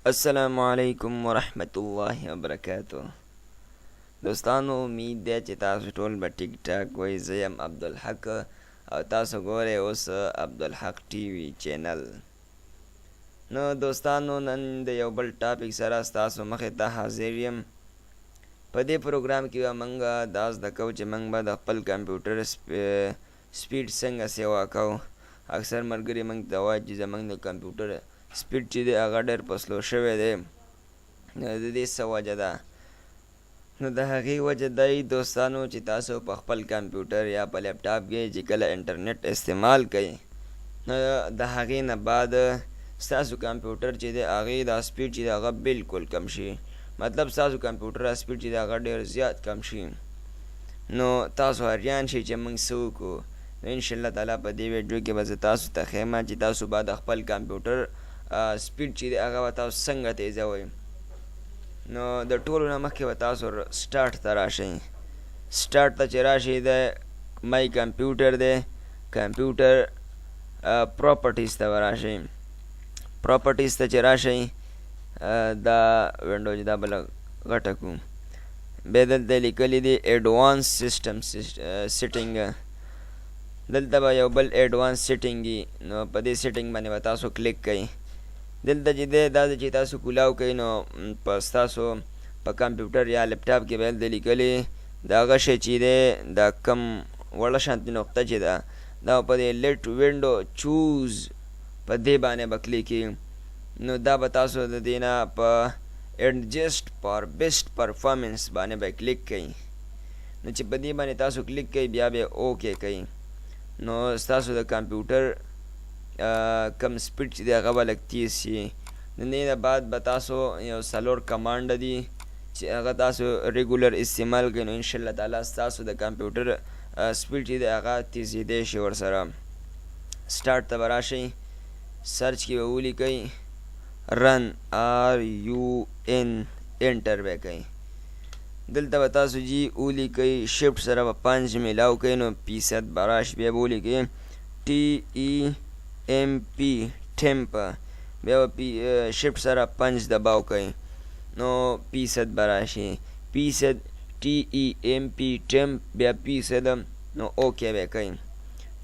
السلام علیکم ورحمت الله وبرکاته. دوستانو، امید ده چې تاسو ټول به ټیک ټاک وئ. زه یم عبدالحق او تاسو ګورئ اوس عبدالحق ټي وي چینل. نو دوستانو، نن د یو بل ټاپک سره ستاسو مخې ته حاضر یم. په دې پروګرام کې به موږ دا زده کوو چې موږ به د خپل کمپیوټر سپیډ څنګه سیوا کوو. اکثر ملګري موږ ته وایي چې زموږ د کمپیوټر سپیډ چې دی هغه ډېر په سلو شوی دی، نو د دې څه وجه ده؟ نو د هغې وجه دا وي دوستانو چې تاسو په خپل کمپیوټر یا په لپټاپ کې چې کله انټرنیټ استعمال کړئ، نو د هغې نه بعد ستاسو کمپیوټر چې دی هغې دا سپیډ چې دی هغه بالکل کم شي. مطلب ستاسو کمپیوټر سپیډ چې دی هغه ډېر زیات کم شي. نو تاسو حیران شئ چې موږ څه وکړو. نو انشاءالله تعالی په دې ویډیو کې به زه تاسو ته ښیم چې تاسو به د خپل کمپیوټر سپیډ چې دی هغه به تاسو څنګه تیزوئ. نو د ټولو نه مخکې به تاسو سټارټ ته راشئ. سټارټ ته چې راشئ، د مای کمپیوټر دی، کمپیوټر پراپرټیز ته به راشئ. پراپرټیز ته چې راشئ، دا وینډو چې دا به لږ غټه کړو. بیا دلته لیکلي دي ایډوانس سیسټم سیټینګ. دلته به یو بل ایډوانس سیټینګ وي، نو په دې سیټینګ باندې به تاسو کلیک کړئ. دلته چې دی دا چې تاسو کولاو کوئ، نو په ستاسو په کمپیوټر یا لپټاپ کې به دلته لیکلي دا هغه شی چې دی، دا کم وړه شانتې نقطه چې ده، دا په دې لیټ وینډو چوز په دې باندې به کلیک. نو دا به تاسو د دې نه په ایډجسټ فار بیسټ پرفارمنس باندې به کلیک کړئ. نو چې په دې باندې تاسو کلیک کړئ، بیا به اوکې کړئ، نو ستاسو د کمپیوټر کم سپیډ چې دی هغه به لږ تیز شي. د دې نه بعد به تاسو یو څلور کمانډ دي چې هغه تاسو ریګولر استعمال کړئ، نو انشاءالله تعالی ستاسو د کمپیوټر سپیډ چې دی هغه تیزېدی شي ورسره. سټارټ ته به راشئ، سرچ کې به ولیکئ رن، آر یو ان، انټر به کړئ. دلته به تاسو جی ولیکئ، شفټ سره به 5 میلاو کړئ نو فیصد به راشي. بیا به ولیکئ ټي ای ایم پی، ټیمپ. بیا به پی شفټ سره 5 دباو کړئ نو فیصد به راشي. فیصد ټي ای ایم پی ټیمپ، بیا فیصد، نو اوکې به کړئ.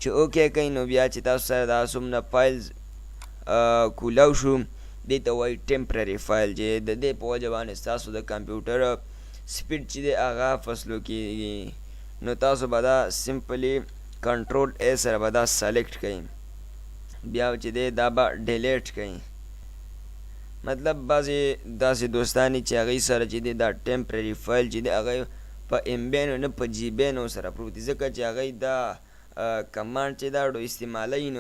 چې اوکې کړئ، نو بیا چې تاسو سره دا څومره فایلز کولاو شو، دې ته وایي ټیمپرري فایل، چې د دې په وجه باندې ستاسو د کمپیوټر سپیډ چې دی هغه په سلو کېږي. نو تاسو به دا سمپلی کنټرول ای سره به دا سلیکټ کړئ، بیا چې دی دا به ډیلیټ کړئ. مطلب بعضې داسې دوستان دي چې هغوی سره چې دی دا ټیمپرري فایل چې دی هغه په ایم بینو نه په جی بینو سره پروت دي، ځکه چې هغوی دا کمانډ چې دا استعمالوي.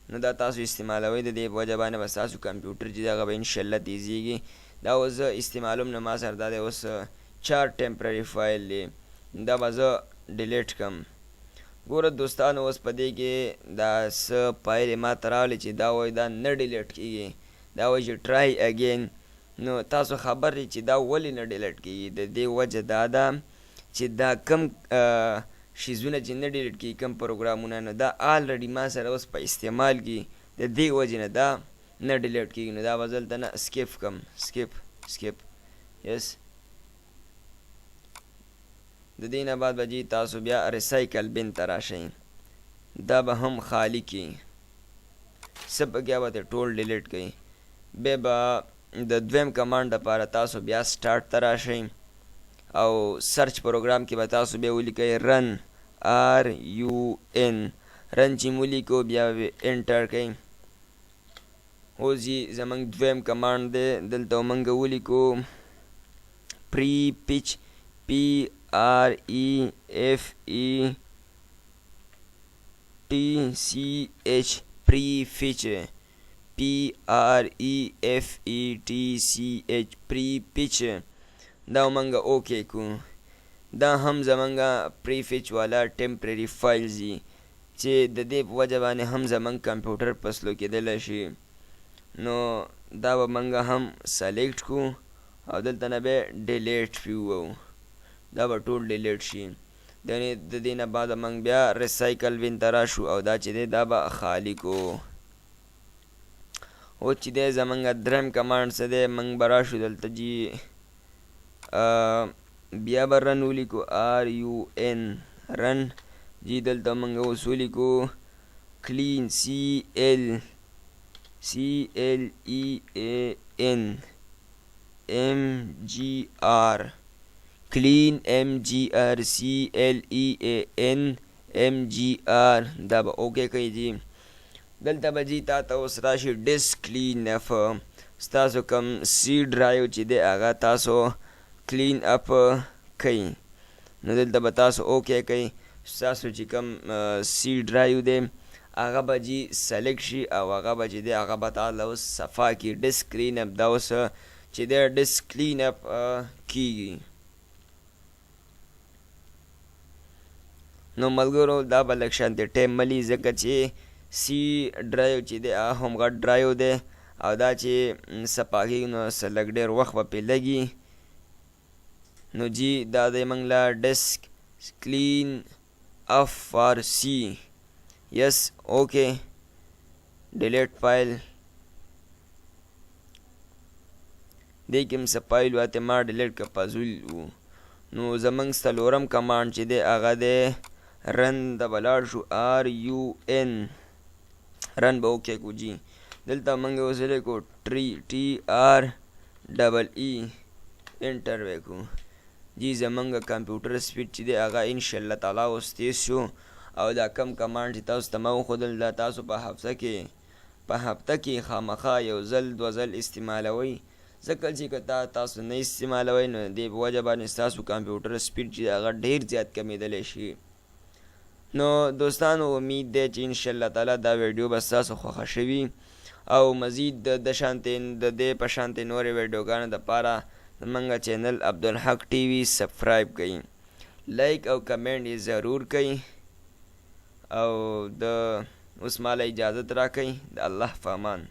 نو دا تاسو استعمالوئ، د دې په وجه باندې به ستاسو کمپیوټر چې دی هغه به انشاءالله تیزیږي. دا اوس زه استعمالوم، نو ما سره دا دی اوس چار ټیمپرري فایل دی، دا به زه ډیلیټ کړم. ګوره دوستانو، اوس په دې کې دا څه فایل ما ته راغلی چې دا وایي دا نه ډیلیټ کیږي، دا وایي چې ټرای اګین. نو تاسو خبر یئ چې دا ولې نه ډیلیټ کیږي؟ د دې وجه دا ده چې دا کم شیزونه چې نه ډیلیټ کیږي، کم پروګرامونه، نو دا آلریډي ما سره اوس په استعمال کې، د دې وجې نه دا نه ډیلیټ کیږي. نو دا به زه دلته نه سکیپ کم، سکیپ، سکیپ، یس. د دې نه بعد به جی تاسو بیا ریسایکل بن ته راشئ، دا به هم خالی کی، څه پکې به ټول ډیلیټ کړئ. بیا به د دویم کمانډ لپاره تاسو بیا سټارټ ته راشئ او سرچ پروګرام کې به تاسو بیا ولیکئ رن، آر یو ان. رن چې ولیکو، بیا به انټر کړئ. اوس جی زمونږ دویم کمانډ دی. دلته مونږ ولیکو پری پیچ، پی آر ای اف ای ټي سی ایچ، پری فیچ، پی آر ای اف ای ټي سی ایچ، پری پیچ. دا مونږ اوکې کو. دا هم زمونږ پری فیچ والا ټیمپرری فایلز دي چې د دې په وجه باندې هم زمونږ کمپیوټر په سلو کېدلی شي. نو دا به مونږ هم سلیکټ کو او دلته نه به ډیلیټ پی ووهو، دا به ټول ډیلیټ شي. د دې نه بعد مونږ بیا ریسایکل بن ته راشو او دا چې دی دا به خالی کو. اوس چې دی زمونږ دریم کمانډ څه دی، مونږ به راشو دلته جي، بیا به رن ولیکو، آر یو ان رن جی. دلته مونږ اوس ولیکو کلین، سی ال سی ال ای ای ان ایم جی آر، کلین ایم جی آر، سی ال ای ای ان ایم جی آر. دا به اوکې کوي جی. دلته به جی تا ته اوس راشي ډیسک کلین اپ، ستاسو کوم سی ډرایو چې دی هغه تاسو کلین اپ کوي. نو دلته به تاسو اوکې کوي، ستاسو چې کوم سی ډرایو دی هغه به جی سلیکټ شي او هغه به چې دی هغه به تا له اوس صفا کړي. ډیسک کلین اپ دا اوس چې دی ډیسک کلین اپ کیږي. نو ملګرو، دا به لږ شانتې ټایم ملي، ځکه چې سی ډرایو چې دی هغه هم غټ ډرایو دی او دا چې صفا کېږي نو څه لږ ډېر وخت به پرې لګي. نو جی دا دی موږ له ډیسک کلین اف فار سی، یس اوکې، ډیلیټ فایل. دې کې هم څه فایل واته ما ډیلیټ که فضول وو. نو زمونږ څلورم کمانډ چې دی هغه دی رن. ته به لاړ شو، آر یو ان رن به اوکې کو جی. دلته موږ اوس ولیکو ټری، ټي آر ډبل ای، انټر وکړو جی. زمونږ کمپیوټر سپیډ چې دی هغه انشاءالله تعالی اوس تیز شو. او دا کم کمانډ چې تاسو ته ما وښودل، دا تاسو په هفته کې خامخا یو ځل دوه ځل استعمالوئ، ځکه چې که تاسو نه استعمالوئ نو دې په وجه باندې ستاسو کمپیوټر سپیډ چې هغه ډیر زیات کمیدلی شي. نو دوستانو، امید دی چې انشاءالله تعالی دا ویډیو به ستاسو خوښه شوي او مزید د شانتې د دې په شانتې نورې ویډیوګانو دپاره زمونږ چینل عبدالحق ټي وي سبسکرایب کړئ، لایک او کمنټ یې ضرور کړئ او د اوس ماله اجازت راکړئ. د الله په امان.